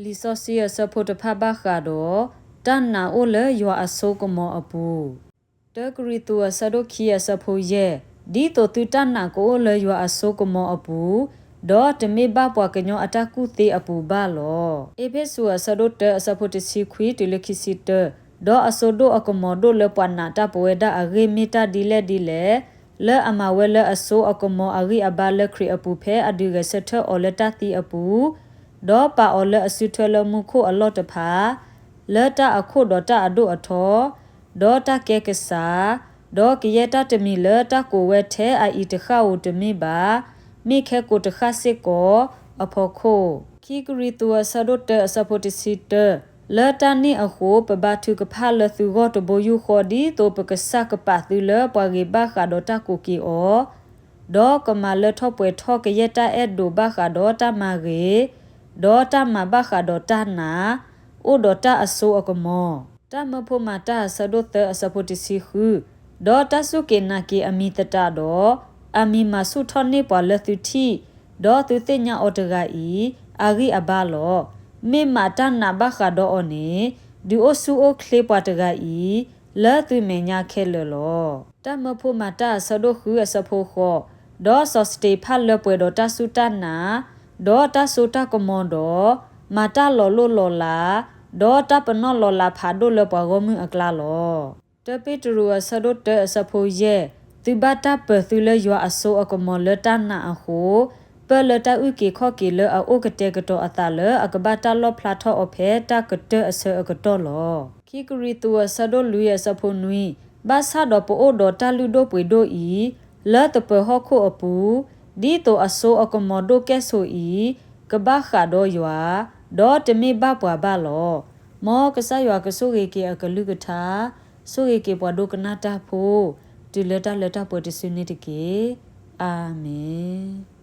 လံာ်စီဆှံအဆၢဖိတဖၣ်ဘၣ်ဃးဒီး တၢ်နာ်အိၣ်လၢယွၤအစိကမီၤအပူၤ, တၢကရံၣ်သူးအဆၢဒိၣ်ခံအဆၢဖိယဲၢ်, ဒ်သိးသုတၢ်နာ်ကအိၣ်လၢယွၤအစိကမီၤအပူၤ, ဒီးတမ့ၢ်ဘၣ်ပှၤကညီအတၢ်ကူၣ်သ့အပူၤဘၣ်လီၤ. အ့းဖ့းစူးအဆၢဒိၣ်တၢအဆၢဖိတဆံခွံတုၤလၢခံဆံတၢ, ဒီးအစိဒိၣ်အကမီၤဒိၣ်လၢပှၤနာ်တၢ်ပဝဲဒၣ်အဂ့ၢ်မ့ၢ်တၢ်ဒ်လဲၣ်ဒ်လဲၣ်, လၢအမၤဝဲလၢအစိအကမီၤအဂံၢ်အဘါလၢခရံာ်အပူၤဖဲအဒုးဂဲၤဆၢထၢၣ်အီၤလၢတၢ်သံအပူၤ, ဒီးပာ်အီၤလၢအစုထွဲလၢမူခိၣ်အလီၢ်တဖၣ်, လၢတၢ်အခိၣ်ဒီးတၢ်အဒိၣ်အထီ, ဒီးတၢ်ကဲကစၢ်, ဒီးကယဲၢ်တၢ်တမံၤလၢတၢ်ကိးဝဲထဲအအံၤတဃၣ်ဧိၤတမ့ၢ်ဘၣ်, မ့ၢ်ခဲကိာ်တဃၣ်စ့ၢ်ကီး, အဖီခိၣ် ခံကရံၣ်သူးအဆၢဒိၣ်တၢအဆၢဖိတဆံတၢ, လၢတၢ်န့ၣ်အဃိ ပဘါထုကဖၣ်လၢသုဂီၢ်တဘိယူၢ်ဃီ ဒ်သိးပကစၢ်ကပာ်သုလၢပှၤဂ့ၤဘၣ်ဃးဒီးတၢ်ကူးက့ၤအီၤ, ဒီးကမၤလၢထီၣ်ပှဲၤထီၣ်ကယဲၢ်တၢ်အဲၣ်ဒိးဘၣ်ဃးဒီးတၢ်မၤဂ့ၤ, ဒီးတၢ်မၤဘၣ်ဃးဒီးတၢ်နာ်, အိၣ်ဒီးတၢ်အစိအကမီၤ. တၢ်မၢဖိမၤတၢ်အဆၢဒိၣ်သၢအဆၢဖိတဆံဃု, ဒီးတၢ်စူၢ်က့ၤနာ်က့ၤအမံၤသတးဒီး, အမံၤမၤဆူၣ်ထီၣ်န့ၢ်ပှၤလၢသုထံၣ်, ဒီးသုသ့ၣ်ညါအီၤတဂၤအံၤ, အဂံၢ်အဘါလီၤ. မ့ၢ်မးတၢ်နာ်ဘၣ်ဃးဒီးအီၤန့ၣ်, ဒုးအိၣ်ဆူၣ်အိၣ်ချ့ပှၤတဂၤအံၤ, လၢသုမဲာ်ညါခဲလၢာ်လီၤ. တၢ်မၢဖိမၤတၢ်အဆၢဒိၣ်ဃုအဆၢဖိဃိး, ဒီးစီၤစတ့းဖၣ်လၢပှဲၤဒီးတၢ်စူၢ်တၢ်နာ်, ဒီးတၢ်စိတၢ်ကမီၤဒီး, မၤတၢ်လီၤလိၢ်လီၤလး, ဒီးတၢ်ပနီၣ်လီၤလးဖးဒိၣ်လၢပှၤဂီၢ်မုၢ်အကျါလီၤ. တၢပ့းတရူးအဆၢဒိၣ်တၢအဆၢဖိယဲၢ်, သုဘၣ်တၢ်ပၢၤသုလၢယွၤအစိအကမီၤလၢတၢ်နာ်အဃိ, ပၢၢ်လၢတၢ်အုၣ်က့ၤခီၣ်က့ၤလၢအအိၣ်ကတဲာ်ကတီၤအသးလၢအကဘၣ်တၢ်လီၣ်ဖျါထီၣ်အီၤဖဲတၢ်ကတၢၢ်အဆၢအကတီၢ်လီၤ. ခံကရံၣ်သူးအဆၢဒိၣ်လွံၢ်အဆၢဖိနွံ, ဘၣ်ဆၣ်ဒီးပအိၣ်ဒီးတၢ်လုၢ်ဒိၣ်ပှ့ၤဒိၣ်အံၤ, လၢသပၢၤဟီၣ်ခိၣ်အပူၤ, ဒ်သိးအစိအကမီၤဒိၣ်ကဲၣ်ဆိးအံၤ, ကဘၣ်ဃးဒီးယွၤ, ဒီးတမ့ၢ်ဘၣ်ပှၤဘၣ်လီၤ. မ်ကစၢ်ယွၤကဆိၣ်ဂ့ၤက့ၤအကလုၢ်ကထါ, ဆိၣ်ဂ့ၤက့ၤပှၤဒိကနၣ်တၢ်ဖိ, တုၤလၢတၢ်လၢတၢ်ပှဲၤတစုန့ၣ်တက့ၢ်. အၤမ့ၣ်.